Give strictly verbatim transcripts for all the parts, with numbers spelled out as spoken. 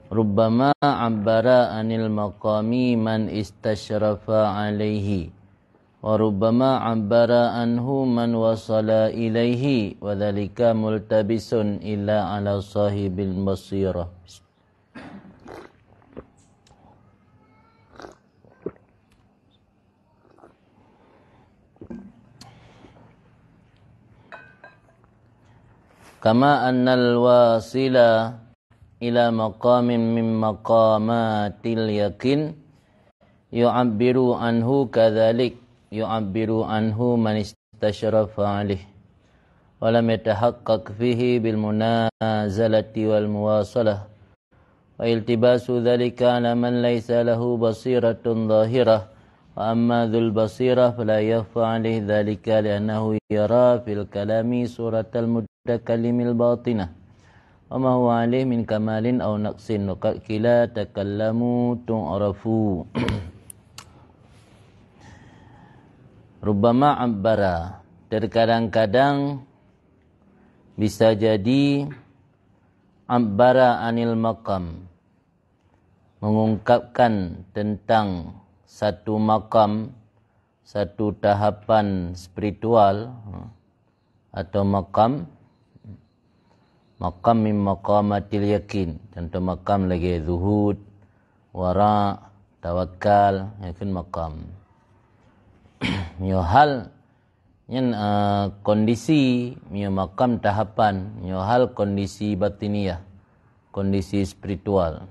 Rubbama abbara anil maqami man istasyrafa alaihi. Wa rubbama abbara anhu man wasala ilaihi. Wa dzalika multabisun illa ala sahibil basirah. Kama annal wasila ila maqamin min maqamatil yakin yu'abbiru anhu, kadzalik yu'abbiru anhu man istasyrafa alaih wa lam yatahaqqaq fihi bil munazalati wal muwasalah. Wa iltibasu dzalika ala man laisa lahu basiratun zahirah. Wa amma dzul basirah fala yakhfa alaihi dzalika li'annahu yara fil kalami suratal mutakallimil batinah. Wa ma huwa alaihi min kamalin aw naqsin, wa qad qila takallamu tu'rafu. Rubbama abbara, terkadang-kadang bisa jadi abbara anil maqam, mengungkapkan tentang satu maqam, satu tahapan spiritual, atau maqam, maqam min maqamatil yakin. Contoh maqam lagée zuhud, wara, tawakal, nyan kheun maqam. Nyoe hal nyan, eh, kondisi, nyoe maqam tahapan, nyoe hal kondisi batiniah, kondisi spiritual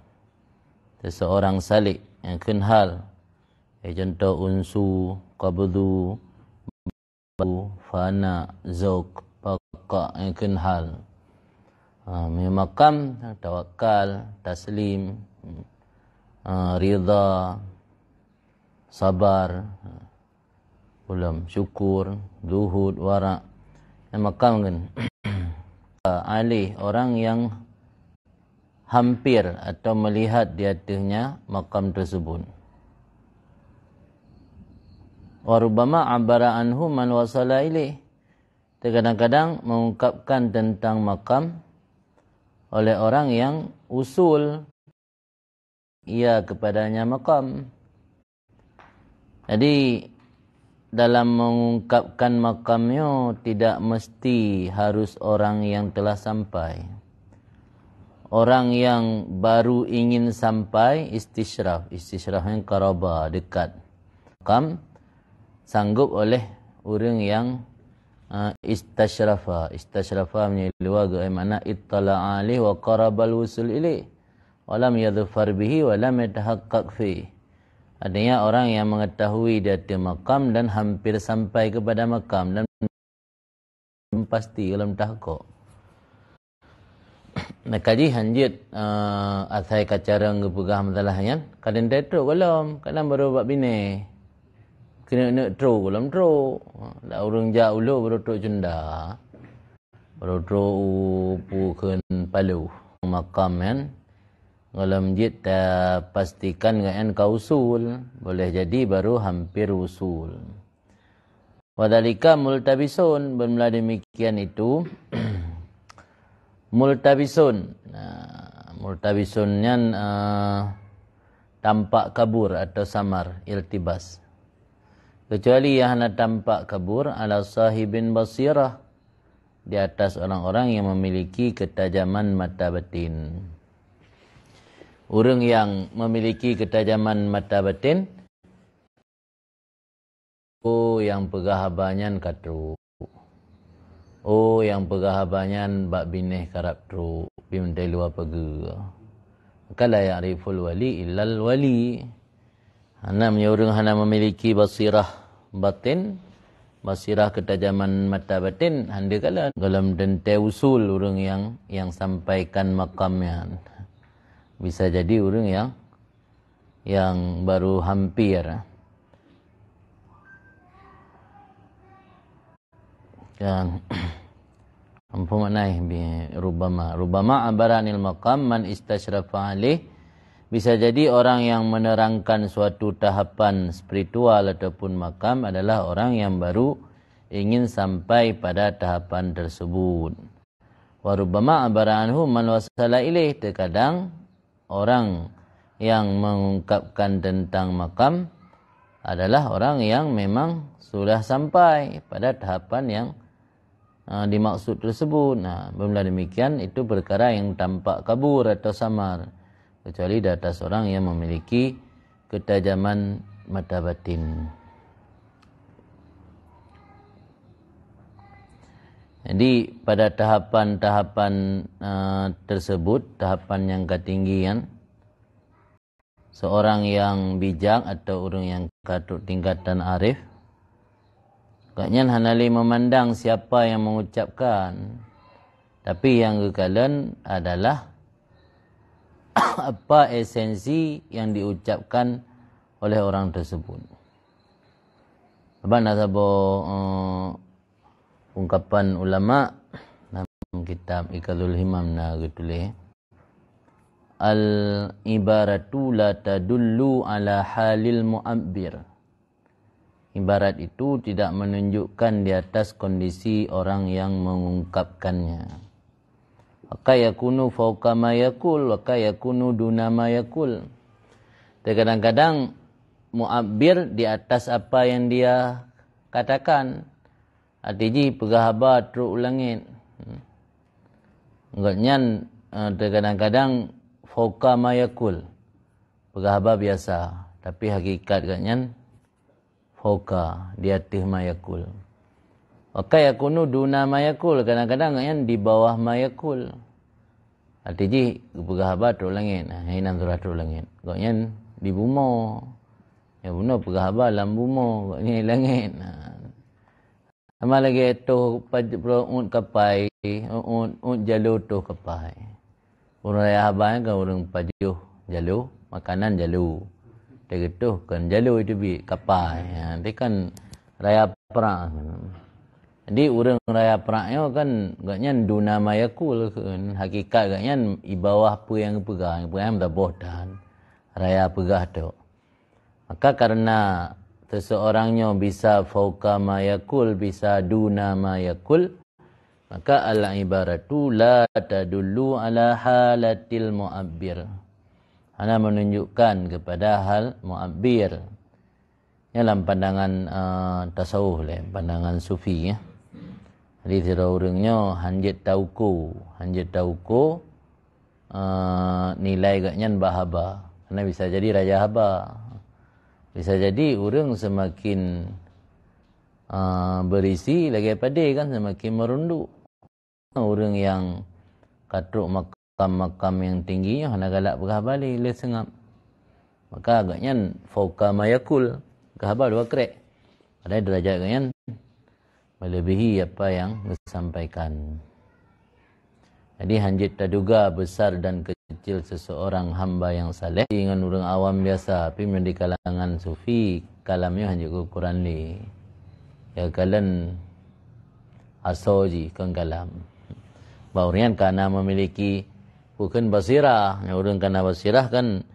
seseorang salik, nyan kheun hal. Eh, contoh unsu, qabdu, fana, zauq, baqa, nyan kheun hal. Ha, meunyoe maqam, tawakal, taslim, ha, ridha, sabar, ulum, syukur, zuhud, wara. Nyan maqam kheun. Alaihi, orang yang hampir atau melihat di ateuehnya maqam tersebut. Wa rubbama abbara anhu man wasala ilaih. Terkadang-kadang mengungkapkan tentang maqam oleh orang yang usul ia kepadanya maqam. Jadi, dalam mengungkapkan maqam nyoe tidak mesti harus orang yang telah sampai. Orang yang baru ingin sampai, istisyraf. Istisyraf nyan qaraba, dekat. Maqam sanggup oleh ureuëng yang, eh, istasyrafa. Istasyrafa meunyoe luwa geuh makna ittala'a alaih wa qarabal wusul ilaih. Wa lam yadhfar bihi wa lam yatahaqqaq fi. Artinya, orang yang mengetahui di ateueh maqam dan hampir sampai kepada maqam dan pasti golom tahaqqaq. Nah, kaji hanjeuet, eh, asai kacarong geupeugah masalah nyan, kadang trok golom, kadang baru bak binéh. Keuneuk-neuk trok golom trok. Dak ureuëng jak ulo baru trok cunda. Baru trok u pu kheun paloh. Maqam nyan golom jeuet tapastikan ngon ka usul, boleh jadi baru hampir usul. Wa dzalika multabisun, bermula demikian itu multabisun. Nah, multabisun nyan, eh, tampak kabur atau samar, iltibas. Kecuali yang hana tampak kabur ala sahibin basirah, di atas orang-orang yang memiliki ketajaman mata batin. Ureuëng yang memiliki ketajaman mata batin, oh, nyang peugah haba nyan ka trok. Oh, nyang peugah haba nyan bak binéh karab trok, pi meuntée luwa pageue. Maka la ya'riful wali illal wali. Hana, meunyoe ureuëng hana memiliki basirah batin, basirah keutajaman mata batin, hana kalon golom teuntée usul ureuëng nyang, nyang sampaikan maqam nyan. Bisa jadi ureuëng nyang, nyang baru hampir. Kan. Ampun maknai bi rubama. Rubama abara anil maqam man istasyrafa alaih. Bisa jadi orang yang menerangkan suatu tahapan spiritual ataupun makam adalah orang yang baru ingin sampai pada tahapan tersebut. Wa rubama abara anhu man wasala ilaih. Terkadang orang yang mengungkapkan tentang makam adalah orang yang memang sudah sampai pada tahapan yang, eh, dimaksud tersebut. Nah, bila demikian, itu perkara yang tampak kabur atau samar, kecuali di atas orang yang memiliki ketajaman mata batin. Jadi, pada tahapan-tahapan, eh, tersebut, tahapan yang ketinggian, seorang yang bijak atau ureuëng nyang ka trok tingkatan arif, gobnyan hana lé memandang siapa yang mengucapkan, tapi yang geukalon adalah apa esensi yang diucapkan oleh orang tersebut. Sabab na saboh, eh, ungkapan ulama dalam kitab Iqazul Himam na geutuléh, "Al-ibaratu la tadullu ala halil mu'abbir." Ibarat itu tidak menunjukkan di atas kondisi orang yang mengungkapkannya. Wa qad yakunu fauqa ma yaqul, wa qad yakunu duna ma yaqul. Terkadang-kadang mu'abbir di atas apa yang dia katakan. Arti jih peugah haba trok u langét. Hmm. Gobnyan, eh, terkadang-kadang fauqa ma yaqul. Peugah haba biasa, tapi hakikat gobnyan fauqa, di ateueh ma yaqul. Wa qad yakunu duna ma yaqul, kadang-kadang gobnyan di bawah ma yaqul. Arti jih geupeugah haba trok langét, nah, inan surah trok langét. Gobnyan di bumoe. Nyang bunoe peugah haba lam bumoe, gobnyan di langét. Nah. Sama lagée toh paj-, uet kapai, uet, uet jalo toh kapai. Ureuëng raya haba nyan kan ureuëng pajoh jalo, makanan jalo. Teugeutôh kan jalo itu bi kapai. Ha, dia kan raya prak. Jadi ureuëng raya prak nyoe kan gobnyan duna ma yaqul kheun. Hakikat gobnyan di bawah peue nyang geupeugah, peue nyang meusaboh tan. Raya peugah tu. Maka karena seseorang nyoe bisa fauqa ma yaqul, bisa duna ma yaqul, maka al-ibaratu la tadullu ala halatil mu'abbir. Hana menunjukkan kepada hal mu'abbir. Nyan lam pandangan, eh, tasawuf lé, pandangan sufi, ya. Jadi, sidroe ureuëng nyoe hanjeuet tauko, hanjeuet tauko, eh, nilai gobnyan bak haba. Karena bisa jadi raya haba. Bisa jadi ureuëng semakin, eh, berisi lagée padé kan, semakin merunduk. Ureuëng nyang ka trok makam-makam nyang tinggi nyoe hana galak peugah haba lé, lé seungab. Maka gobnyan fauqa ma yaqul, peugah haba dua krek. Padahai derajat gobnyan melebihi apa yang disampaikan. Jadi, hanjeuet taduga besar dan kecil seseorang hamba yang saleh ngon ureuëng awam biasa, tapi meunyo di kalangan sufi, kalam nyoe hanjeuet keukuran lé. Ya, kalon asoe jih kon kalam. Bah ureuëng nyan kana memiliki bukan basirah. Ya, ureuëng kana basirah kan,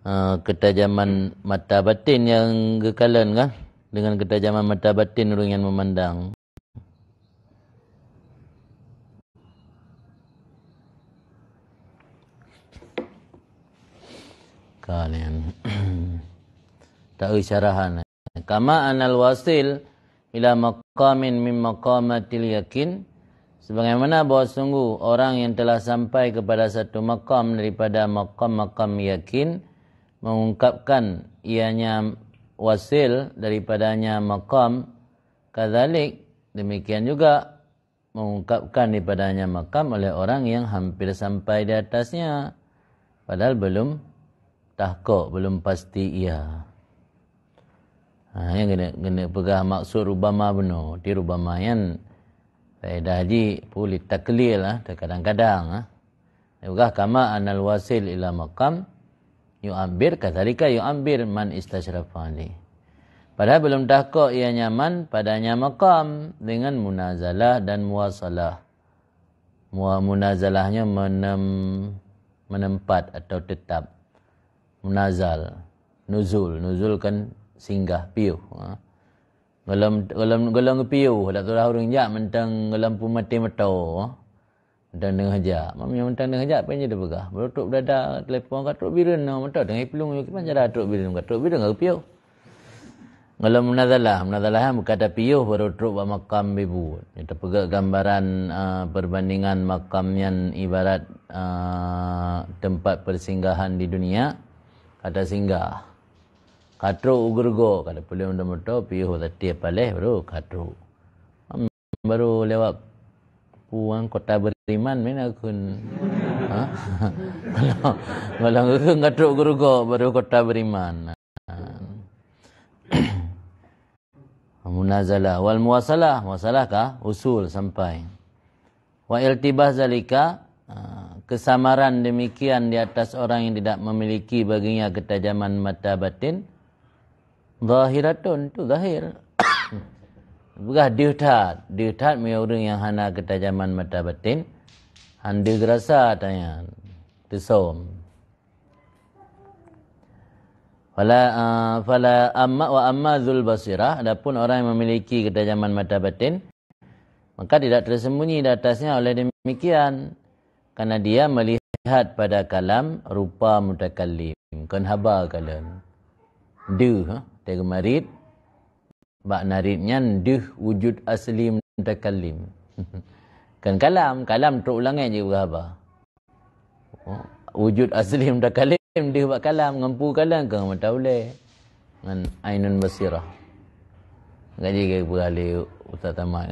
eh, ketajaman mata batin nyang geukalon kan. Dengan ketajaman mata batin ureuëng nyan memandang. Kalian. Tak isyarahan. Kama anal wasil ila maqamin min maqamatil yakin, sebagaimana bahwa sungguh orang yang telah sampai kepada satu makam daripada makam-makam yakin, mengungkapkan ianya wasil daripadanya makam, kadzalik, demikian juga mengungkapkan daripadanya makam oleh orang yang hampir sampai di atasnya, padahal belum tahqiq, belum pasti ia. Ha, nyang keuneuk, keuneuk peugah maksud rubama bunoe. Di rubama nyan faedah jih pue litaklil, ha, terkadang-kadang, ha. Peugah kama anal wasil ila maqam yu'abbir, kadzalika yu'abbir man istasyrafa alaih. Padahal belum tahqiq ianya man padanya maqam dengan munazalah dan muwasalah. Mua-, munazalahnya menem-, menempat atau tetap. Munazal, nuzul, nuzul kan singgah, piôh. Ha. Gohlom, gohlom, gohlom piôh, dak tulah ureuëng jak mantong gohlom peumaté moto. Mantong teungoh jak. Meunyoe mantong teungoh jak, peue nyang teupeugah? Baru trok beudada, telepon ka trok Bireuen, na mantong teungoh iplueng, kiban cara trok Bireuen, ka trok Bireuen ka geupiyôh. Ngon lom munazalah, munazalah nyan bukan tapiyôh baru trok bak makam beubuet. Nyoe tapeugah gambaran, a, perbandingan makam nyan ibarat, a, tempat persinggahan di dunia, ka tasinggah. Ka trok u geureugoe, ka tapeuleum moto, piyôh bak tiep paléh, baru ka trok. Baru lewat puang Kota Beriman, meunan kheun. Ha? Kalau, kalau kheun ka trok geureugoe, baru Kota Beriman. Munazalah wal muwasalah, muwasalah ka usul sampai. Wa iltibas zalika, ha, kesamaran demikian di atas orang yang tidak memiliki baginya ketajaman mata batin, zahiratun, tu zahir. Peugah deuh that, deuh that meunyoe ureuëng nyang hana keutajaman mata batin, han deuh geurasa tanyan, teusöm. Fala, ah, fala amma, wa amma dzul basirah, adapun orang yang memiliki keutajaman mata batin, maka tidak tersembunyi di atasnya oleh demikian, karena dia melihat pada kalam rupa mutakallim, kon haba kalon. Deuh, ha, teumarit, bak narit nyan deuh wujud asli mutakallim. Kon kalam, kalam trok u langét jeuet beuhaba. Wujud asli mutakallim deuh bak kalam, ngon peue kalam, kon mata ulée. Ngon ainun basirah. Gaji ke peugah lé Ustaz Tamat.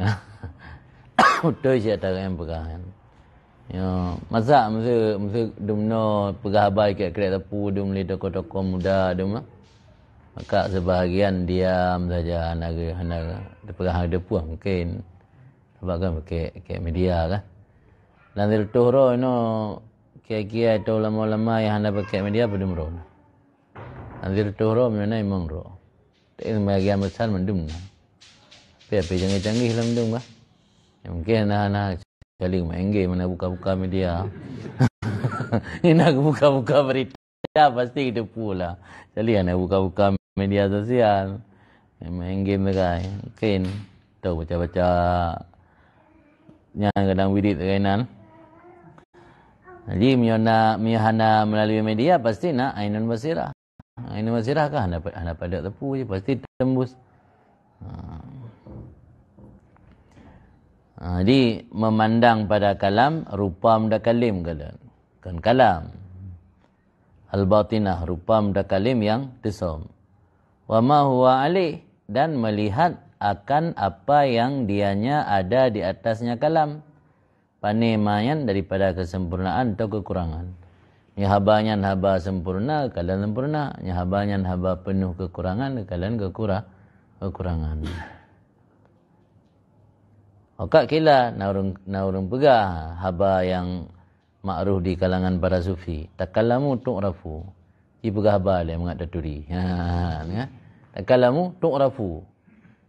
Beutôi cit ata nyang peugah nyan. Ya, masa masa masa dumnoe peugah haba krek-krek teupeu dum lé tokoh-tokoh muda dum. Maka sebahagian diam saja, hana ge-, hana ge-, teupeugah hana teupeue mungkin. Sebab kan pakai, pakai media kan. Dan sireutôh droe inoe kiai-kiai atau ulama-ulama nyang hana pakai media padum droe. Dan sireutôh droe meunyoe na limong droe. Tapi sebahagian besar mandum na. Tapi, tapi canggih-canggih lam dum bah. Ya, mungkin hana, hana sekali main game, hana buka-buka media. Hana buka-buka berita. Ya, pasti teupeue lah. Jadi, hana buka-buka media sosial. Main game sagai. Mungkin tu baca-baca nyan kadang wirid sagai nan. Jadi, meunyoe na, meunyoe hana melalui media, pasti na ainun basirah. Ainun basirah kan hana, hana padub teupeu je, pasti tembus. Ha. Ha, jadi, memandang pada kalam rupa mutakallim, kata. Kon kalam. Al-batinah, rupa mutakallim nyang teusöm. Wa ma huwa alaih, dan melihat akan apa yang dianya ada di atasnya kalam. Pane ma nyan daripada kesempurnaan atau kekurangan. Nyoe haba nyan haba sempurna, kalon sempurna. Nyoe haba nyan haba peunoh kekurangan, kalon kekura-, kekurangan. Wa qad qila, na ureuëng, na ureuëng peugah haba nyang makruh di kalangan para sufi, takallamu tu'rafu. Jipeugah haba lé mangat taturi. Ha, kan? Takallamu tu'rafu.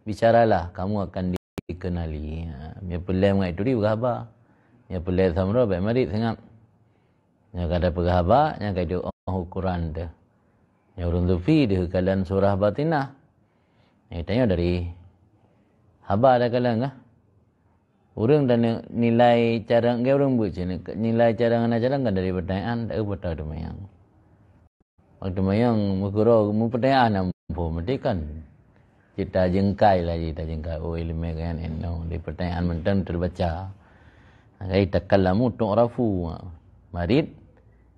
Bicaralah, kamu akan dikenali. Ha, meunyoe peureulée mangat taturi peugah haba. Meunyoe peureulée samroe bék marit seungab. Nyoe ka tapeugah haba, nyan ka jeuet óh ukuran teuh. Nyoe ureuëng sufi deuh kalon surah batinah. Nyoe tanyoe dari haba takalon kah? Ureuëng dan nilai carông, ureuëng buet cit, nilai carông hana carông kan dari pertanyaan, tak apa tahu teumanyong. Waktu teumanyong, meukeurô, meupertanyaan amphon, berarti kan cit tajengkai lah, cit tajengkai, oh, iéleumé nyan, eh, no, di pertanyaan mantong terbaca. Jadi, takallamu tu'rafu. Marit,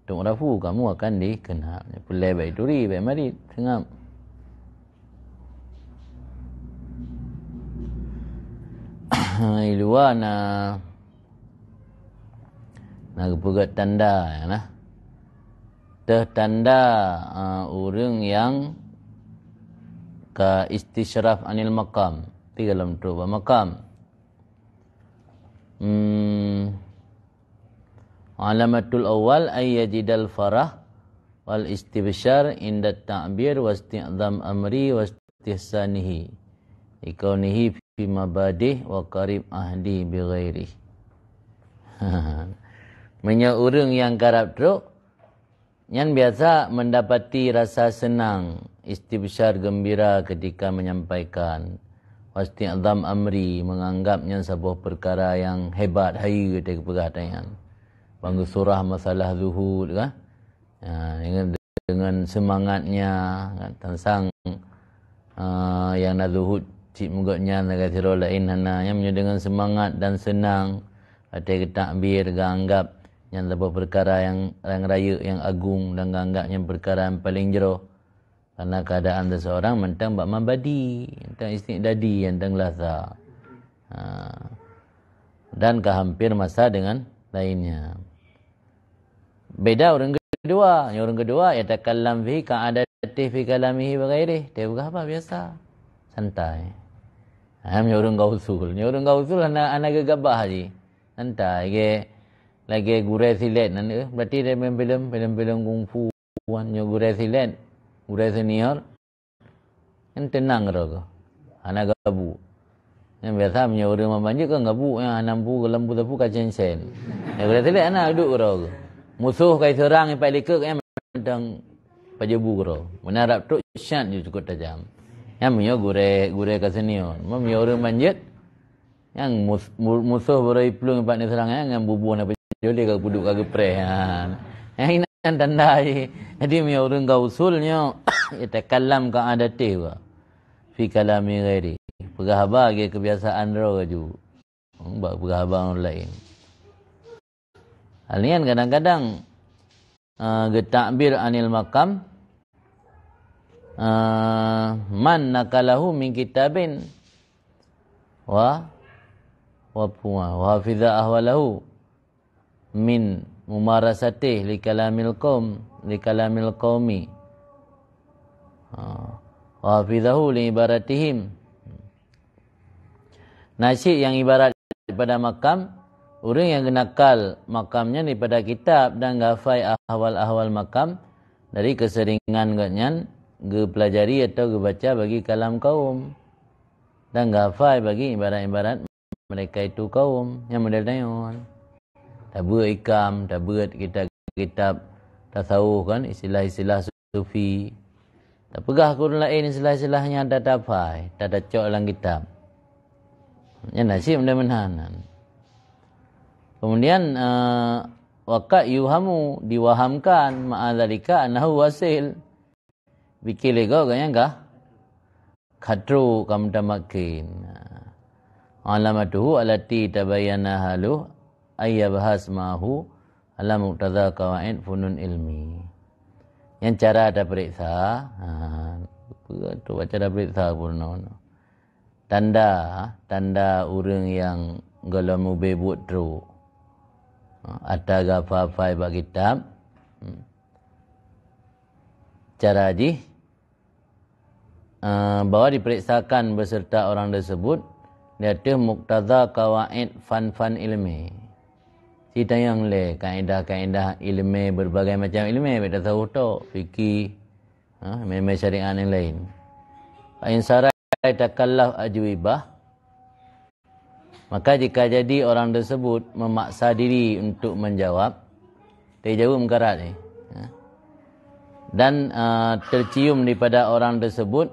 tu'rafu, kamu akan dikenal. Peureulée bék turi, bék marit, seungab. Di luwa na, na geupeugét tanda, ya, nah. Teuh tanda, ah, ureuëng nyang ka istisyraf anil maqam. Tiga lam trok bak maqam. Hmm. Alamatul awal ay yajidal farah wal istibsyar inda ta'bir wa isti'zam amri wa istihsanihi likaunihi fi mabadih wa qarib ahdi bi ghairih. Meunyoe ureuëng nyang karab trok, nyan biasa mendapati rasa senang, istibsyar gembira ketika menyampaikan, Wasti'zam amri, menganggap nyan saboh peukara nyang hebat, hayeue teupeugah tanyan. Bang geusurah masalah zuhud kan. Ha, dengan, dengan semangatnya kan, tansang, ha, nyang na zuhud cit meugot nyan lagée sidroe laén hana. Nyan meunyoe dengan semangat dan senang, watée geutakbir geuanggap nyan saboh peukara nyang, nyang rayeuk, nyang agung dan geuanggap nyan peukara nyang paleng jroh. Karena keadaan seseorang mantong bak mabadi, mantong istiqdadi, mantong lasa. Ha. Dan ka hampir masa dengan lainnya. Beda ureuëng kedua. Nyang ureuëng kedua, yatakallam fihi ka'adatihi fi kalamihi wa ghairihi. Dia peugah apa? Biasa. Santai. Ha, nyang ureuëng gausul. Nyang ureuëng gausul hana, hana geugabah ji. Santai. Lagée, lagée gurée silet nan, eh. Berarti dia main filem, filem-filem kungfu. Wan nyoe gurée silet, gurée senior, nyan teunang keudroe geuh, hana gabuk. Nyan biasa meunyoe ureuëng meubanjeuet kan gabuk, nyan hana mampu, lampu sapu ka sen-sen. Nyan gurée silet hana duek keudroe geuh. Musoh ka jiseurang, ipat likot, nyan mantong pajobu keudroe. Meunan rab trok, syat ju cukôp tajam. Nyan meunyoe gurée, gurée ka senior. Meunyoe ureuëng banjeuet, Nyang mus-, mu-, musoh baroe iplueng ipat neuseurang nyan, nyan bubuih na peujoléh ka geupeuduk ka geupreh nyan. Nyan inan tanda jih. Jadi meunyoe ureuëng gausul nyoe, yatakallam ka'adatihi wa fi kalami ghairi. Peugah haba lagée keubiasaan droe laju. Bak peugah haba ureuëng laén. Hal nyan kadang-kadang, eh, geutakbir anil maqam, eh, man naqalahu min kitabin wa, wa, wa hafiza ahwalahu min mumarasatih li kalamil qaum, li kalamil qaumi. Ha. Wa hafizahu li ibaratihim. Nasyid nyang ibarat daripada makam, ureuëng nyang geunakal makam nyan daripada kitab dan geuhafai ahwal-ahwal makam dari keuseuringan gobnyan geupeulajari atau geubaca bagi kalam kaum dan geuhafai bagi ibarat-ibarat mereka itu kaum nyang model tanyoe. Tabeuet ikam, tabeuet kitab-kitab tasawuf kan, istilah-istilah sufi. Tapeugah keu ureuëng laén istilah-istilah nyan, tatafai, tatacok lam kitab. Nyan nasyid mudah-mudahan. Kemudian, eh, wa qad yuhamu, diwahamkan, ma'a dzalika annahu wasil. Pikir lé gob gobnyan ka, ka trok, ka mutamakin. Alamatuhu allati tabayyana haluh ayyabhas ma'ahu ala muqtadha qawaid funun ilmi. Nyan cara tapeuriksa, ha, peue tu cara peuriksa pun no. Tanda, tanda ureuëng nyang gohlom mubée buet trok. Ha, ata geuhafai bak kitab. Hmm. Cara jih, eh, bahwa diperiksakan beserta orang tersebut di atas muktadha kawaid fan-fan ilmi. Cit tanyong lé kaedah-kaedah ilmu, berbagai macam ilmu, baik tasawuf tok, fikih, ha, ilmu syariat yang lain. Fa in sara takallaf ajwibah, maka jika jadi orang tersebut memaksa diri untuk menjawab, tajaweueb meukarat ni. Ha. Dan, ah, tercium daripada orang tersebut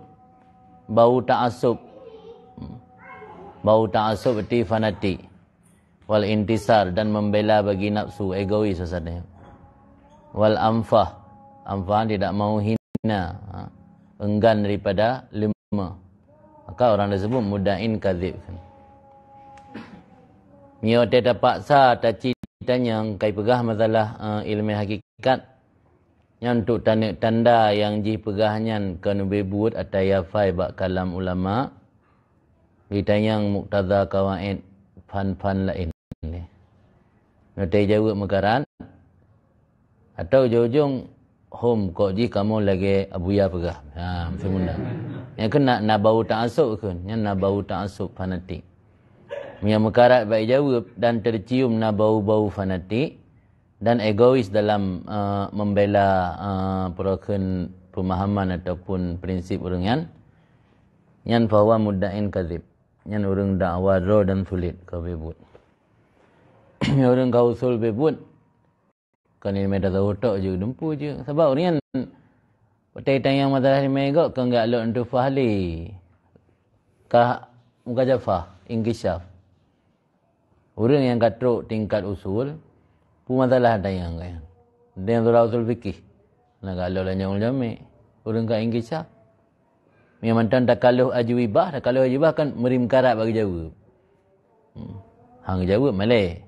bau ta'assub. Hmm. Bau ta'assub berarti fanatik. Wal intisar, dan membela bagi nafsu, egois maksudnya. Wal anfah. Anfah tidak mau hina, ha, enggan daripada leumah. Maka orang tersebut muddain kadzib. Nyoe watée tapaksa tacit tanyong kai peugah masalah, eh, ilmu hakikat. Nyan untuk tanda, tanda nyang jih peugah nyan kon ubé buet ata yafai bak kalam ulama. Ditanyong muktadha kawaid fan-fan laén. Nyoe tajaweueb meukarat. Atau ujong-ujong, hom kok jih kamoe lagée Abuya peugah. Ha, meuseumuna. Nyang keunan na bau ta'assub kheun, nyan na bau ta'assub fanatik. Meunyoe meukarat bak jaweueb dan tercium na bau-bau fanatik dan egois dalam, eh, membela, eh, peurokon pemahaman ataupun prinsip ureuëng nyan, nyan fahuwa mudda'in kadzib. Nyan ureuëng dakwa droe dan sulet ka ubé buet. Ureuëng ka usul ubé buet, Kon ilmu tasawuf tok jeuet dumpeue jeuet. Sabab ureuëng nyan watée tanyong masalah ilmu gob kon geualok ngon tufa lé. Ka mukasyafah, inkishaf. Ureuëng nyang ka trok tingkat usul, peue masalah tanyong ka nyan. Deng surah usul fikih. Na ka lheueh lanyong ulama. Ureuëng ka inkishaf. Nyang mantong takalluf ajwibah, takalluf ajwibah kan meuri meukarat bak geujaweueb. Hmm. Hang geujaweueb malée.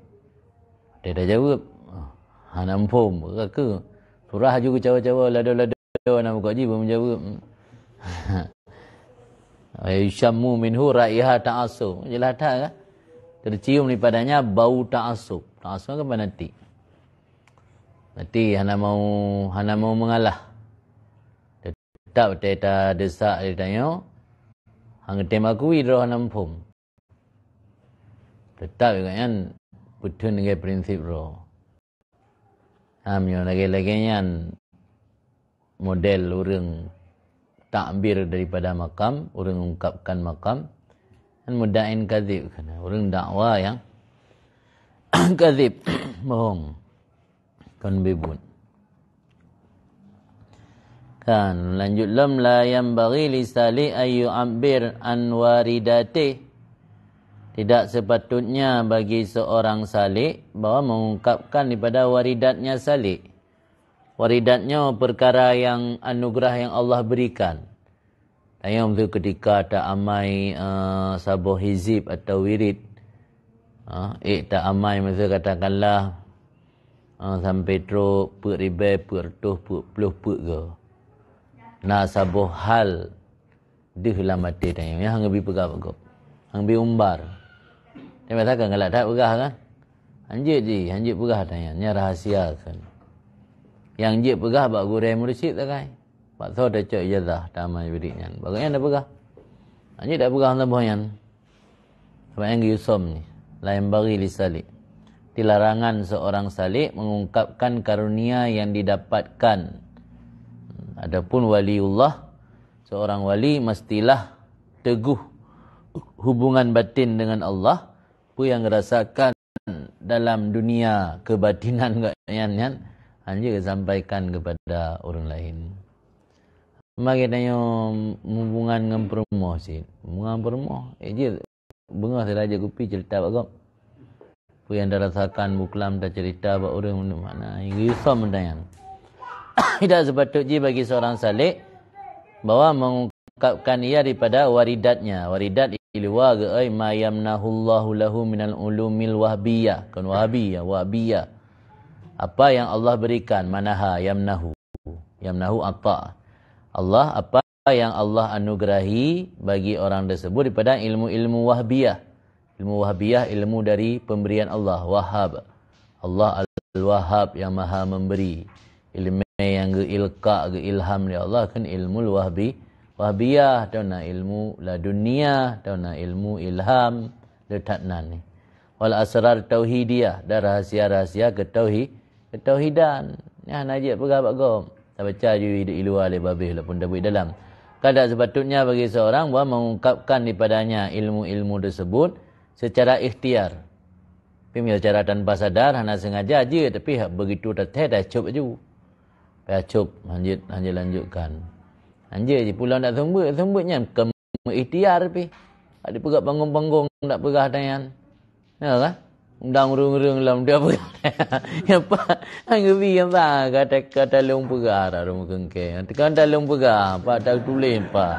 Watée tajaweueb, hana muphom, ka keu. Surah aju geucawa-cawa, lado-lado na mukok jih beu meujaweueb. Yusyammu minhu raiha ta'assub. Jelas that kan? Tercium daripadanya bau ta'assub. Ta'assub kan fanatik. Berarti hana mau, hana mau mengalah. Teutap watée tadesak di tanyoe, hana tem akui droe hana muphom. Teutap juga nyan peutheun lagée prinsip droe. Ha, meunyoe lagée-lagée nyan model ureuëng takbir daripada makam, ureuëng ungkapkan makam, kan mudda'in kadzib, ureuëng dakwa nyang kadzib, bohong. Kon beubuet. Kan, lanjut lom, la yanbaghi li salik an yu'abbir an waridatih. Tidak sepatutnya bagi seorang salik bahwa mengungkapkan daripada waridatnya salik. Waridat nyoe perkara yang anugerah yang Allah berikan. Tanyoe tu ketika ta amai, eh, saboh hizib atau wirid, eh, ék ta amai masa katakanlah, eh, sampai trok peuet ribée, peuet reutôh, peuet ploh, peuet go. Na saboh hal deuh lam até tanyoe, nyang hana bi peugah bak gob. Hana bi umbar. Tapi masa kan galak that peugah kan? Hanjeuet jih, hanjeuet peugah tanyoe, nyan rahasia kan. Nyang jeuet peugah bak gurée mursyid sagai. Bak soe tacok ijazah tamat wirid nyan. Bak gobnyan tapeugah. Hanjeuet tapeugah saboh nyan. Sabab nyang geuyue som ni, la yanbaghi li salik. Dilarang seorang salik mengungkapkan karunia yang didapatkan. Adapun waliullah, seorang wali mestilah teguh hubungan batin dengan Allah, peue nyang geurasakan dalam dunia kebatinan gobnyan nyan, hanjeuet geusampaikan kepada ureuëng laén. Maka tanyoe hubungan ngon peurumoh cit. Hubungan peurumoh, eh, jeuet beungoh sira jeuet kupi ceurita bak gob. Peue nyang tarasakan buklam taceurita bak ureuëng, makna geuyue som meunan. Tidak sepatut jih bagi seorang salik bahwa mengungkapkan ia daripada waridatnya. Waridat di luwa geuai ma yamnahullahu lahu minal ulumil wahbiyah. Kon wahbiyah, wahbiyah. Apa yang Allah berikan, manaha, yamnahu. Yamnahu ata. Allah, apa yang Allah anugerahi bagi orang tersebut daripada ilmu-ilmu wahbiyah. Ilmu wahbiyah, ilmu dari pemberian Allah, Wahhab. Allah Al-Wahhab yang Maha Memberi. Ilmu yang geuilka, geuilham dari Allah kan ilmu wahbi, wahbiyah, atau na ilmu ladunia, atau na ilmu ilham, le that nan ni. Wal asrar tauhidiyah, dan rahasia-rahasia ketauhi-, ketauhidan. Nyan hana jeuet peugah bak gob. Tabaca ju di luwa lé babeh walaupun tabeuet dalam. Kada sepatutnya bagi seorang bahwa mengungkapkan daripadanya ilmu-ilmu tersebut secara ikhtiar. Tapi meunyoe secara tanpa sadar, hana sengaja je, tapi begitu tathèe, tacôb laju. Tacôb, lanjut, lanjut, lanjutkan. Lanjut je pulang tak seumeubeuet, seumeubeuet nyan bukan ikhtiar pih. Ada peugah panggung-panggung tak peugah tanyan. Ya kan? Undang ureueng-ureueng lam dia peugah. Ya, Pak. Hang geubri, ya, Pak. Kata, kata lôn peugah, dah ureueng meukengkeng. Tekan dah lôn peugah, Pak, tak tuléh, Pak.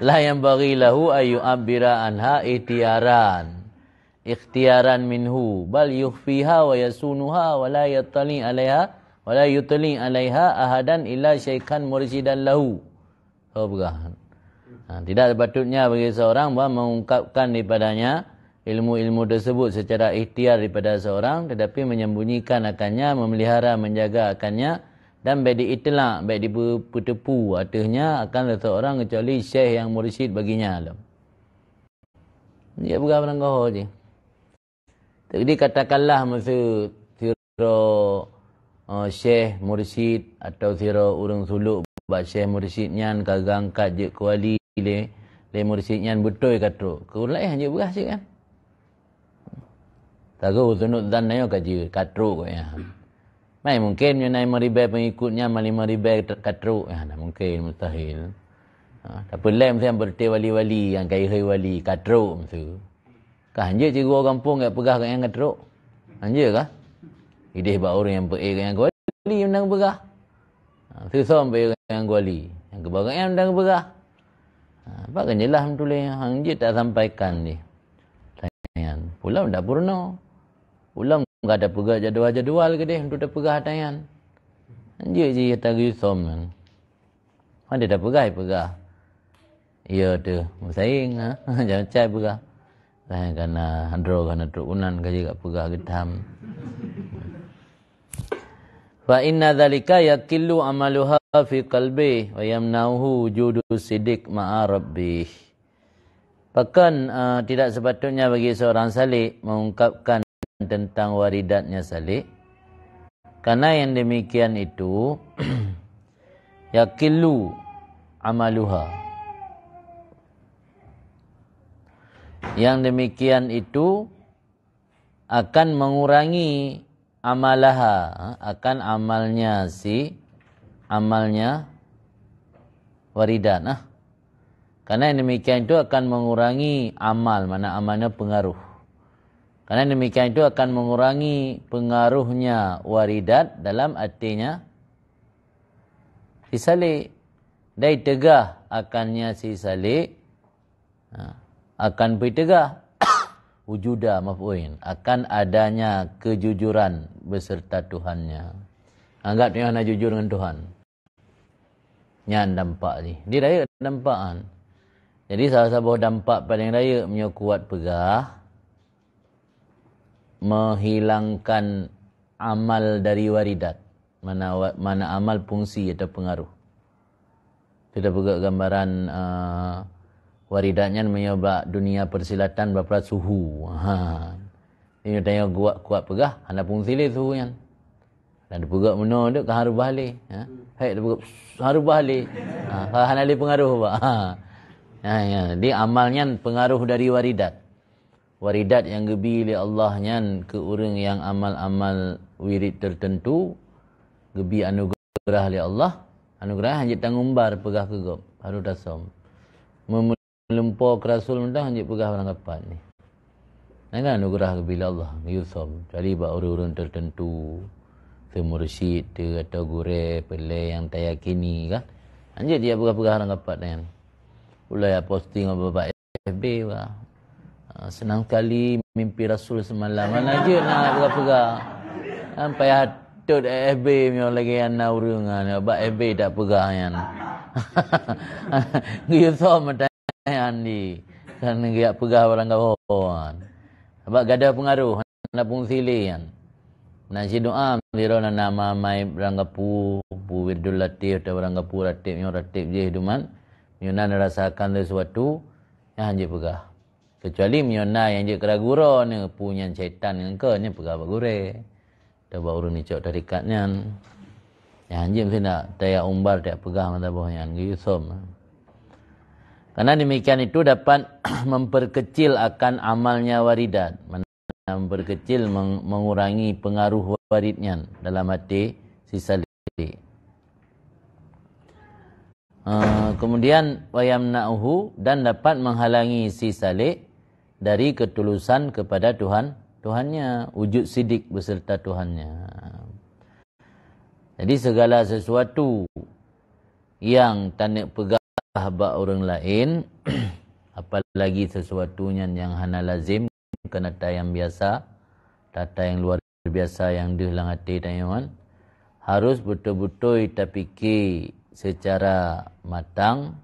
La yanbaghi lahu an yu'abbira anha ikhtiaran. Ikhtiaran minhu, bal yukhfiha wa yasunuha wa la yattali alaiha, wa la yutli alaiha ahadan illa syaikhan mursyidan lahu. Oh, peugah. Ha, tidak sepatutnya bagi seorang bahwa mengungkapkan daripadanya ilmu-ilmu tersebut secara ikhtiar daripada seorang, tetapi menyembunyikan akannya, memelihara, menjaga akannya, dan baik diitlak, baik dipeuteupu ateuehnya akan seseorang kecuali syekh yang mursyid baginya. Dia peugah barang gaho je. Jadi katakanlah masa sidroe, eh, syekh mursyid atau sidroe ureueng suluk bak syekh mursyid nyan ka geuangkat jeuet keu wali lé, lé mursyid nyan beutôi ka trok. Keu ureueng laén hana jeuet peugah cit kan? Tagoe husnuzan nyoe ka jeuet, ka trok kok nyan. Mai mungken nyoe na limong ribèe pengikut nyan, ma limong ribèe ka trok, ya, hana mungken, mustahil. Ha, tapi lé meusi beureuti wali-wali nyang ka ihôi wali ka trok meusi. Ka hanjeuet cit geuwoe gampông jak peugah gobnyan ka trok. Hanjeuet kah? Ideh bak ureuëng nyang peuék gobnyan keu wali mantong peugah. Ha, seusöm peuék gobnyan keu wali. Nyang keuba gobnyan mantong peugah. Ha, pat kan jeulaih meutuléh hanjeuet tasampaikan jih. Tanyan. Pulang dak peurunoe. Ulôn ka tapeugah jadwal-jadwal keudeh untuk tapeugah tanyan. Hanjeuet jih ata geusöm nyan. Mandeh tapeugah, peugah. Iya teuh, meusaing, ha. Jangan cai peugah. Hai, kana droe kana trok unan ka jeuet peugah geutam. Fa inna dzalika yaqillu amaluha fi qalbi wa yamna'uhu wujudu siddiq ma'a rabbih. Pakon, eh, tidak sepatutnya bagi seorang salik mengungkapkan tentang waridatnya salik? Karena yang demikian itu yaqillu amaluha. Yang demikian itu akan mengurangi amalaha, akan amalnya si, amalnya waridat, nah. Karena yang demikian itu akan mengurangi amal, mana amalnya pengaruh. Karena yang demikian itu akan mengurangi pengaruhnya waridat dalam artinya si salik. Dai teugah akannya si salik, ha, akan peuteuga wujuda maf'ulin, akan adanya kejujuran beserta Tuhannya. Anggap nyoe hana jujur ngon Tuhan. Nyan dampak jih. Di rayeuk dampak nyan. Jadi salah saboh dampak paling rayeuk meunyoe kuat peugah, menghilangkan amal dari waridat. Mana wa-, mana amal fungsi atau pengaruh. Kita peugah gambaran, eh, waridat nyan meunyoe bak dunia persilatan bapla suhu. Ha. Ini tanya kuat, kuat peugah, hana fungsi lé suhu nyan. Dan dipeugah meunoe dek ka harubah lé. Ha. Hai dipeugah harubah lé. Ha, hana lé pengaruh bak. Ha. Ha, ya. Jadi amal nyan pengaruh dari waridat. Waridat nyang geubi lé Allah nyan keu ureuëng nyang amal-amal wirid tertentu, geubi anugerah lé Allah, anugerah hanjeuet tangumbar peugah keu gob, harôh tasöm. Meulumpo keu rasul mantong hanjeuet peugah barang kapat nyoe. Nyan kan anugerah geubi lé Allah, geuyue sôm, kecuali bak ureuëng-ureuëng tertentu, seumursyid teuh atau gurée, peulée nyang tayakini kan. Hanjeuet jijak peugah-peugah barang kapat nyan. Ulai posting bak F B bah. Ah, senang sekali mimpi Rasul semalam. Mana jeuet na peugah-peugah. Kan payah tot F B meunyoe lagée nyan na ureuëng, ah, bak F B tak peugah nyan. Geuyue sôm meutanyan di. Kan geujak peugah barang gawoe. Sabab gada pengaruh. Na fungsi lé nyan. Na sidoa sidroe na nama mai barang gapu, pu wirdul latih atau barang gapu ratib nyoe ratib jih duman. Meunyoe na rasakan sesuatu, nyan hanjeuet peugah. Kecuali meunyoe na nyang jeuet keuragu droe nyoe, pu nyan syaitan ngon keu nyan peugah bak gurée. Atau bak ureuëng nicok tarekat nyan. Nyan hanjeuet meusi nak taya umbar tak peugah mata boh nyan geuyue sôm. Karena demikian itu dapat memperkecil akan amalnya waridat. Memperkecil, meng-, mengurangi pengaruh warid nyan dalam hati si salik. Ah, kemudian, wa yamna'uhu, dan dapat menghalangi si salik dari ketulusan kepada Tuhan, Tuhannya, wujud sidik beserta Tuhannya. Jadi segala sesuatu yang taneuk peugah bak ureuëng laén, apalagi sesuatu nyan nyang hana lazim, keu ata nyang biasa, ata nyang luar biasa nyang deuh lam até tanyoe nyan, harus beutôi-beutôi tapike seucara matang,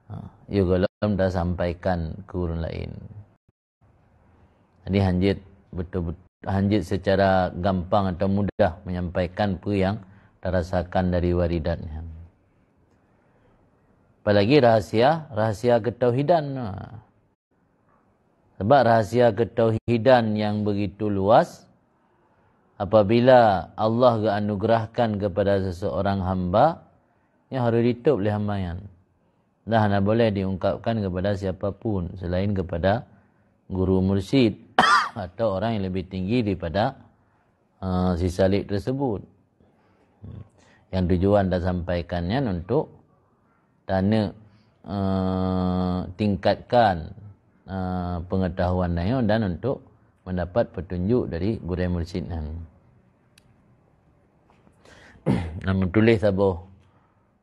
ha, yoh gohlom tasampaikan keu ureuëng laén. Jadi hanjeuet beutôi-beutôi, hanjeuet seucara gampang atau mudah menyampaikan peue nyang tarasakan dari waridat nyan. Apalagi rahasia, rahasia keutauhidan. Nah. Sabab rahasia keutauhidan nyang begitu luas, apabila Allah geuanugerahkan kepada seseorang hamba, nyan harôh jitôb lé hamba nyan. Dan hana boleh diungkapkan kepada siapa pun selain kepada guru mursyid atau orang yang lebih tinggi daripada, eh, si salik tersebut. Yang tujuan tasampaikan nyan untuk taneuk eh, tingkatkan, eh, pengetahuan nyan dan untuk mendapat petunjuk dari gurée mursyid nyan. Namun tuléh saboh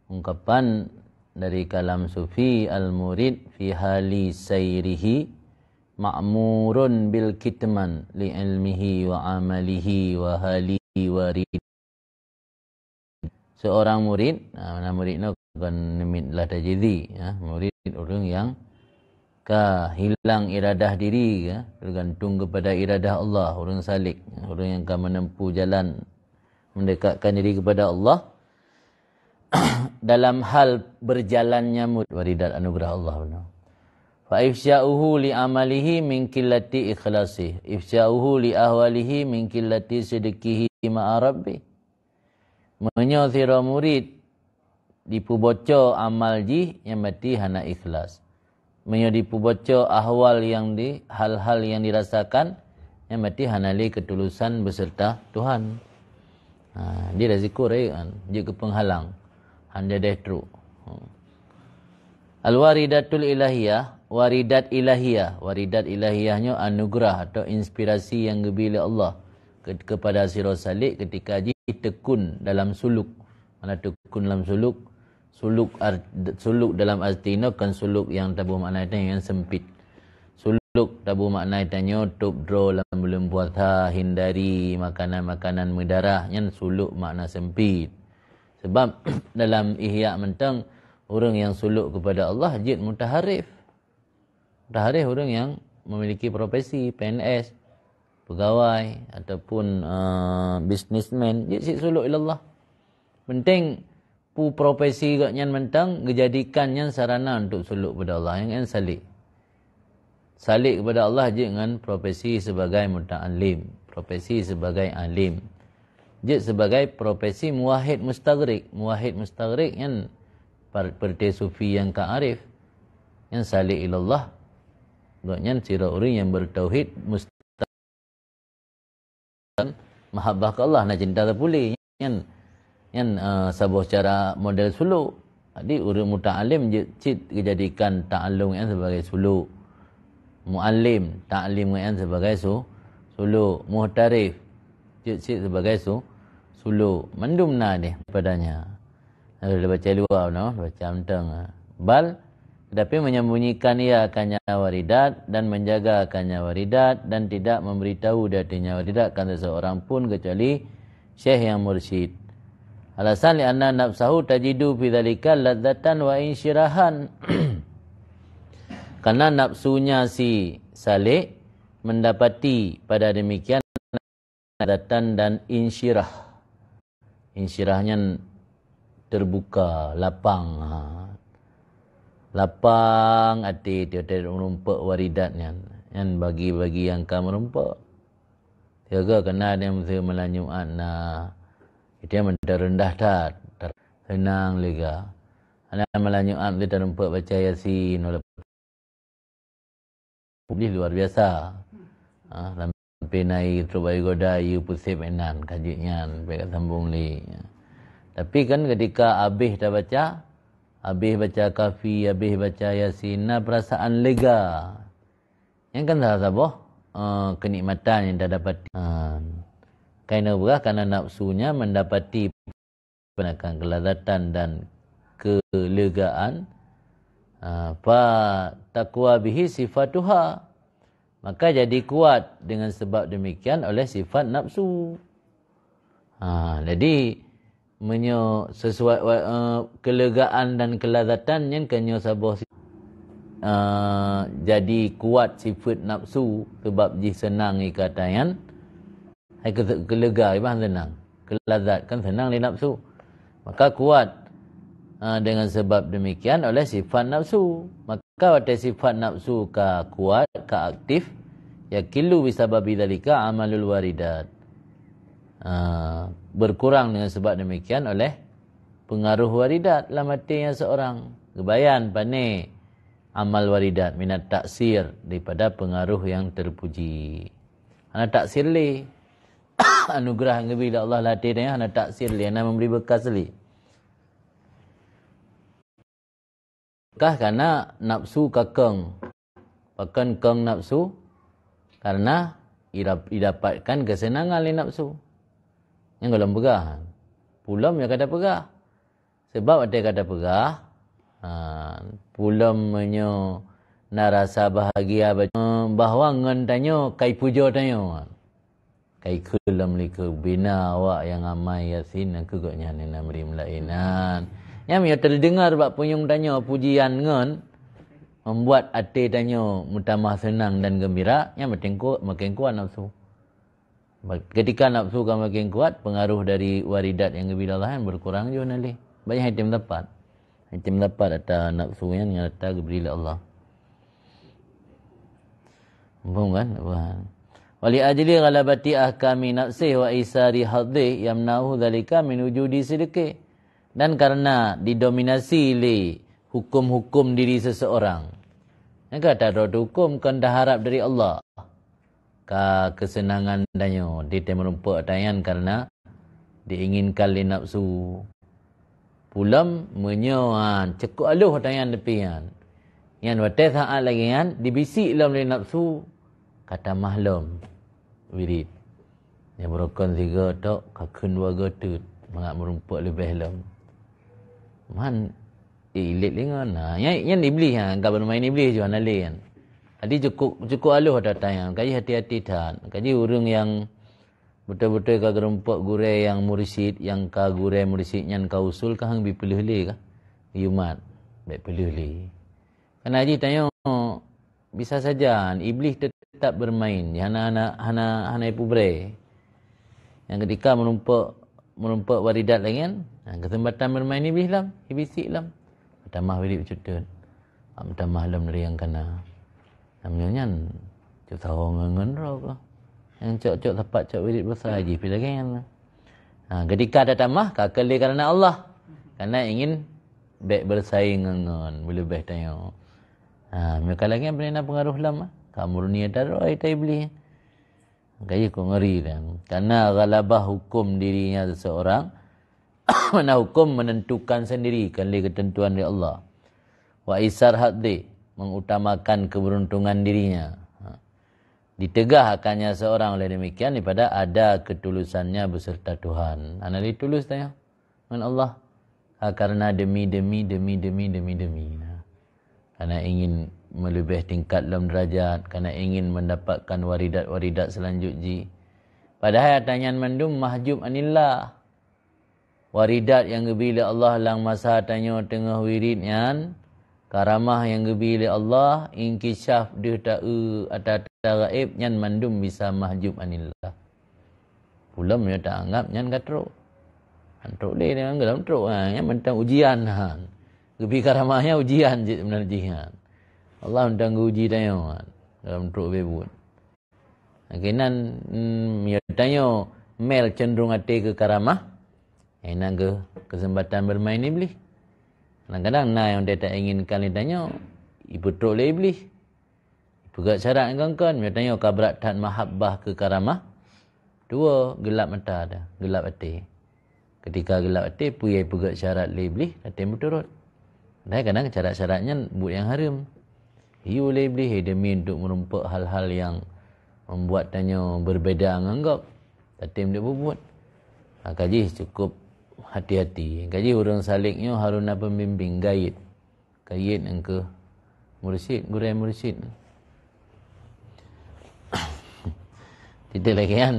ungkapan dari kalam sufi, "Al-murid fi hali sairihi ma'murun bil kitman li ilmihi wa amalihi wa hali warid." Seorang murid, ha, na murid nyoe kon namiet lah tajizi, ha, murid ureuëng nyang ka hilang iradah diri, ha, tergantung kepada iradah Allah, ureuëng salik, ureuëng nyang ka menempuh jalan mendekatkan diri kepada Allah. Dalam hal berjalannya murid, waridat anugerah Allah benar. Fa ifsya'uhu li amalihi min qillati ikhlasihi, ifsya'uhu li ahwalihi min qillati sidqihi ma'a rabbih. Meunyoe sidroe murid dipeuboco amal jih, nyan berarti hana ikhlas. Meunyoe dipeuboco ahwal nyang di, hal-hal nyang dirasakan, nyan berarti hana lé keutulusan beuseurta Tuhan. Ha, di resiko rayeuk kan, jeuet keu peunghalang, han jadeh trok. Ha. Al-waridatul ilahiyah, waridat ilahiyah. Waridat ilahiyah nyoe anugerah atau inspirasi nyang geubri lé Allah ke-, kepada sidroe salik ketika jih tekun dalam suluk. Mana tekun dalam suluk? Suluk ar-, suluk dalam arti nyoe kon suluk nyang taboh makna nyan nyang sempit. Suluk taboh makna tanyoe tôb droe lam buleuen puasa, hindari makanan-makanan meudarah, nyan suluk makna sempit. Sebab dalam Ihya mantong, ureuëng nyang suluk kepada Allah jeuet mutaharif. Mutaharif ureuëng nyang memiliki profesi P N S, pegawai ataupun, eh, businessman, jeuet cit suluk ilallah. Penting peue profesi gobnyan mantong geujadikan nyan sarana untuk suluk kepada Allah, nyang, nyang salik. Salik kepada Allah jeuet ngon profesi sebagai muta'allim, profesi sebagai alim. Jeuet sebagai profesi muwahhid mustaghriq. Muwahhid mustaghriq nyan par-, peureuté sufi nyang ka arif, nyang salik ilallah. Gobnyan sidroe ureuëng nyang beutauhid mus-, mahabbah keu Allah, na cinta tapeuleue. Nyan, nyan, eh, saboh cara model suluk. Jadi, ureuëng muta'allim jeuet cit geujadikan ta'allum nyan sebagai suluk. Muallim, ta'lim nyan sebagai su-, suluk. Muhtarif, jeuet cit sebagai su-, suluk. Mandum na deh padanya. Lalu dibaca luwa, no? Dibaca mantong. Bal, tetapi menyembunyikan ia akan nyawa waridat dan menjaga akan nyawa waridat dan tidak memberitahu di hati nyawa waridat kepada seseorang pun kecuali syekh yang mursyid. Alasan, li'anna nafsahu tajidu fi dzalika ladzatan wa insyirahan. Karena nafsunya si salik mendapati pada demikian ladzatan dan insyirah. Insyirah nyan terbuka, lapang, ha. Lapang até tiep-tiep meurumpok waridat nyan. Nyan bagi-bagi nyang ka meurumpok. Siaga keunan nyang meuseu malam Jumat na, itu nyang meuteureudah that, seunang lega. Hana malam Jumat meuteureudah meurumpok baca Yasin, walaupun Iblih luar biasa. Ha, sampai na ie trok bak ie goda, ie peuseb inan, ka jeuet nyan, bèk ka sambong lé. Tapi kan ketika abéh tabaca, abéh baca Kahfi, abéh baca Yasin, na perasaan lega. Nyan kan salah saboh, eh, kenikmatan nyang tadapati. Ha. Kaina beurah karena nafsunya mendapati akan kelazatan dan kelegaan, ha, fa taqwa bihi sifatuha, maka jadi kuat dengan sebab demikian oleh sifat nafsu. Ha, jadi, meunyoe sesuai, eh, kelegaan dan kelazatan nyan kan nyoe saboh si-, eh, jadi kuat sifat nafsu sebab jih seunang ikatan nyan. Hai ke-, kelega, iban seunang. Kelazat kan seunang di nafsu. Maka kuat, ha, dengan sebab demikian oleh sifat nafsu. Maka watèe sifat nafsu ka kuat, ka aktif, yaqillu bisababi dzalika amalul waridat. Ha, berkurang dengan sebab demikian oleh pengaruh waridat lam até nyan seorang. Geubayan pané amal waridat minat taksir daripada pengaruh yang terpuji. Hana taksir lé. Anugerah nyang geubri lé Allah lam até nyan hana taksir lé, hana memberi bekas lé. Kah karena nafsu ka keng. Pakon keng nafsu? Karena idap-, idapatkan kesenangan lé nafsu. Nyang gohlom peugah. Pulom ya ka tapeugah. Sebab watée ka tapeugah, ha, pulom meunyoe na rasa bahagia ba-, bahwa ngon tanyoe kai pujoe tanyoe. Kai kheun lom likeu bina awak nyang amai Yasin, na keu gobnyan nyang na meuri meulaén. Nyan meunyoe teudeungar bak punyueng tanyoe pujian ngon, membuat até tanyoe meutamah seunang dan geumbira, nyan makin ku-, makin kuat nafsu. Ba-, ketika nafsu ka makin kuat, pengaruh dari waridat nyang geubri Allah nyan berkurang jih na lé. Banyak item dapat. Item dapat ata nafsu nyan nyata geubri lé Allah. Muphom kan? Wah. Wa li ajli ghalabati ahkami nafsih wa isari haddih yamna'uhu dzalika min wujudi sidqi. Dan karena didominasi lé hukum-hukum diri seseorang, maka tatrok hukum kon taharap dari Allah. Ka keuseunangan tanyoe di teumeureumpok tanyan karena diinginkan lé nafsu. Pulom meunyoe han cukôp aloh tanyan leupie nyan. Nyan watée saát lagée nyan dibisik lom lé nafsu, ka tamah lom wirid. Nyang beurukon sigoe tok ka kheun dua goe teut mangat meurumpok leubeh lom. Man, eh, ilet lé ngon. Ha, nyan, nyan iblih ha, ka beureumain iblih jih hana lé nyan. Jadi cukôp, cukôp aloh ata-ata nyan. Kaji hati-hati that. Kaji ureuëng nyang beutôi-beutôi ka geurumpok gurée nyang mursyid, nyang ka gurée mursyid nyan ka usul ka hang bi peuleueh lé ka. Yumat, bék peuleueh lé. Kana jih tanyoe bisa saja iblih tetap bermain, hana, hana, hana, hana ipubrée. Nyang ketika meurumpok, meurumpok waridat lagée nyan, ha, keuseumpatan bermain iblih lom, ibisik lom. Tamah wirid beucuteut. Am tamah lom dari nyang kana. Namanya nyan cok saho ngon-ngon droe kah. Nyang cok-cok sapat cok wirid besar jih pi lagée nyan. Ha, ketika ada tamah, ka keu lé karena Allah. Karena ingin bék bersaing ngon, ngon, beuleubeh tanyoe. Ha, meuka lagée nyan beuna pengaruh lom, ha. Ka murni ata droe ata iblih. Kaji kok ngeri dan. Karena ghalabah hukum dirinya seseorang, mana hukum menentukan sendiri, kan lé ketentuan dari Allah. Wa isar haddi, mengutamakan keberuntungan dirinya. Ha. Ditegah akannya seorang oleh demikian daripada ada ketulusannya beserta Tuhan. Hana lé tulus tanyoe ngon Allah. Ha, karena demi, demi, demi, demi, demi, demi. Karena ingin meleubeh tingkat lom derajat, karena ingin mendapatkan waridat-waridat selanjut jih. Padahai ata nyan mandum mahjub anillah. Waridat nyang geubri lé Allah lam masa tanyoe teungoh wirid nyan, karamah nyang geubri lé Allah, inkishaf deuh taeu ata-ata gaéb nyan mandum bisa mahjub anillah. Pulom nyoe taanggab nyan ka trok. Han trok lé, nyan gohlom trok, ha, nyan mantong ujian, ha. Geubri karamah nyan ujian cit meunan jih, ha. Allah mantong geuuji tanyoe, ha, gohlom trok beubuet. Keunan, mm, meunyoe tanyoe mel cenderung até keu karamah, inan keu keuseumpatan beureumain iblih. Kadang-kadang na nyang tainginkan lé tanyoe, ipeutrok lé iblih. Ipeugét syarat ngon kon, meunyoe tanyoe ka brat that mahabbah keu karamah, tuwoe geulab mata dah, geulab até. Ketika geulab até, peue nyang ipeugét syarat lé iblih, até meuturot. Dan kadang syarat-syarat nyan buet nyang hareuem. Yue lé iblih demi untuk meurumpok hal-hal nyang membuat tanyoe berbeda ngon gob. Tatem deuek bubuet. Ha, kajih cukup hati-hati. Kajih ureuëng salek nyoe haruna pembimbing, gayet. Kayet engkeuh mursyid, gurée mursyid. Tidak lagi kan.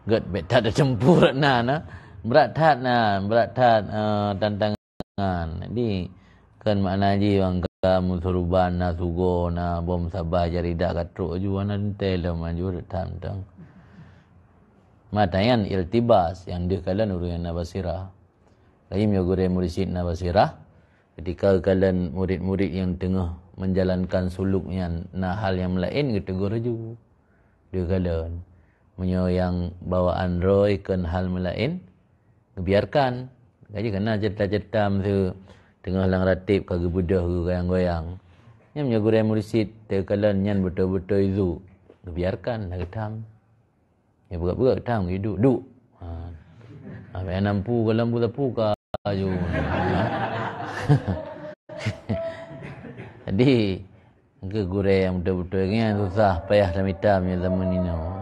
Gét bék that teumpur na, na. Berat that na, berat that, eh, tantangan. Jadi, kan makna jih bang ka meusuruban na, sugo na, bom sabah jari dak ka trok aju, hana teuntée lom aju that mantong. Mata nyan iltibas, nyang deuh kalon ureuëng nyang na basirah. Lain meunyoe gurée mursyid na basirah, ketika kalon murid-murid nyang teungoh menjalankan suluk nyan na hal nyang meulaén, geutegur laju. Deuh kalon. Meunyoe nyang bawaan droe kon hal meulaén, geubiarkan. Kaji kana cerita-cerita meuseu teungoh lam rateb ka geubeudôh geugoyang-goyang. Nyan meunyoe gurée mursyid teukalon nyan beutôi-beutôi zu, geubiarkan, na geutam. Ya, peugah-peugah tam, duek, duek. Ha. Ha, meunan pu, gohlom pu sapu ka aju. Jadi, keu gurée nyang beutôi-beutôi nyan susah payah tamita meunyoe zaman inoe.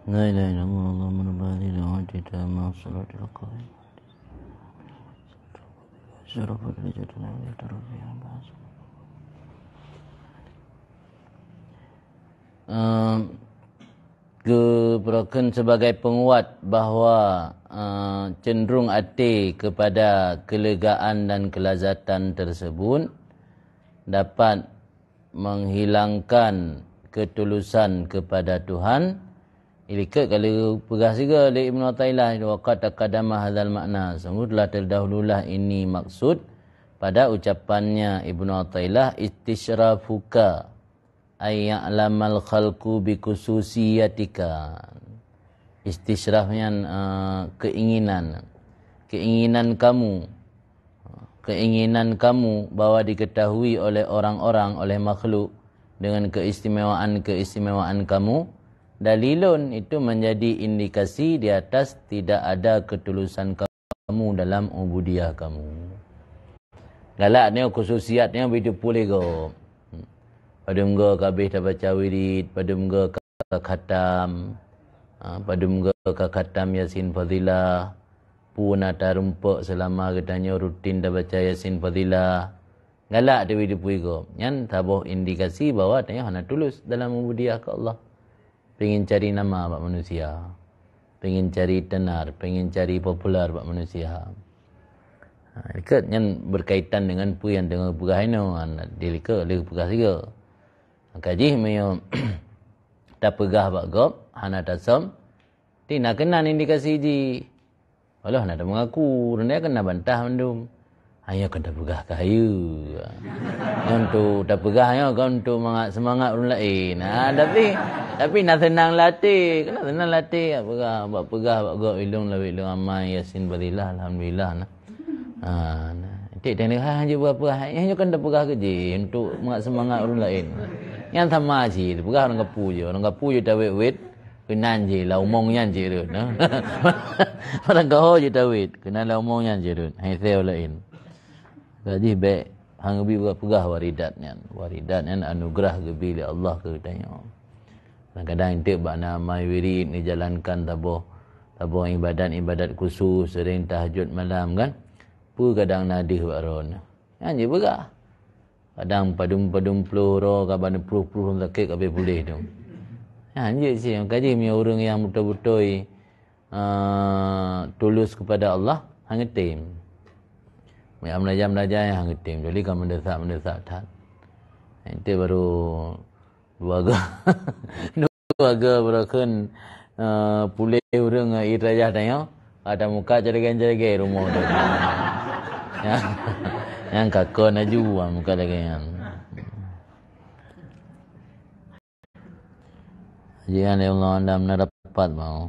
لا إله إلا الله، اللهم رب هذه الدعوة التامة والصلاة القائمة. Ehm, geupeurokon sebagai penguat bahwa, eh, cenderung até kepada kelegaan dan kelazatan tersebut dapat menghilangkan ketulusan kepada Tuhan. Ilikot ka lheueh peugah sigoe lé Ibnu Athaillah, wa qad taqaddama hadzal ma'na. Sungguh telah terdahululah ini maksud pada ucapannya Ibnu Athaillah, istisyrafuka ay ya'lamal khalqu bi khususiyatika. Istisyraf nyan, eh, keinginan. Keinginan kamu. Keinginan kamu bahwa diketahui oleh orang-orang, oleh makhluk dengan keistimewaan-keistimewaan kamu, dalilun, itu menjadi indikasi di atas tidak ada ketulusan kamu dalam ubudiyah kamu. Galak nyoe khususiat nyoe beuteupeu lé gob. Padum goe ka habéh tabaca wirid, padum goe ka khatam, ha, padum goe ka khatam Yasin Fadilah, peue na tarumpok seulama geutanyoe rutin tabaca Yasin Fadilah. Galak teuh beuteupeu lé gob. Nyan saboh indikasi bahwa tanyoe hana tulus dalam ubudiyah keu Allah. Pengen cari nama bak manusia, pengen cari tenar, pengen cari popular bak manusia. Ha, likot nyan berkaitan dengan peue nyang teungoh peugah inoe, ha, di likot lheueh peugah sigoe. Maka jih meunyoe tapeugah bak gob, hana tasöm, ti na keunan indikasi jih. Walau na tameungaku, reuneuk kan na bantah mandum. Hanya kan tapeugah keu-keu. Nyan tu tapeugah nyoe kan untuk mangat seumangat ureuëng laén. Ha, tapi, tapi na seunang lam até, kan na seunang lam até, peugah, bak peugah bak gob ilong lawét ilong amai Yasin Fadhilah, alhamdulillah nah. Ha, nah. Tik tengok ha, hanya peugah-peugah, hanya kan tapeugah keu jih untuk mangat seumangat ureuëng laén. Nyan sama cit, peugah ureuëng kapu jih, ureuëng kapu jih tawét-wét. Keunan jih lam umong nyan jih rhot, nah. Barangkaho jih tawét, keunan lam umong nyan jih rhot. Hai seuh laén. Ka jih bék han geubi peugah-peugah waridat nyan. Waridat nyan anugerah geubi lé Allah keu geutanyoe. Kadang-kadang enteuk bak na amai wirid neujalankan saboh, saboh ibadat-ibadat khusus, sering tahajud malam kan. Peue kadang na deuh bak droeneuh. Nyan jih peugah. Kadang padum-padum ploh uroe ka ban ploh-ploh sakét ka abéh puléh tu. Nyan jih sih, maka jih meunyoe ureuëng nyang beutôi-beutôi, eh, tulus kepada Allah, han geutem. Meunyoe meulaja-meulaja han geutem, jadi ka meudesak-meudesak that. Itu baru dua ga. Dua ga baru kheun, eh, puléh ureuëng, eh, ie rayah tanyoe. Ada muka cari-cari rumoh tu. Nyan, nyan ka kon laju, ah, muka lagée nyan. Jian ya Allah, anda meudapat mau.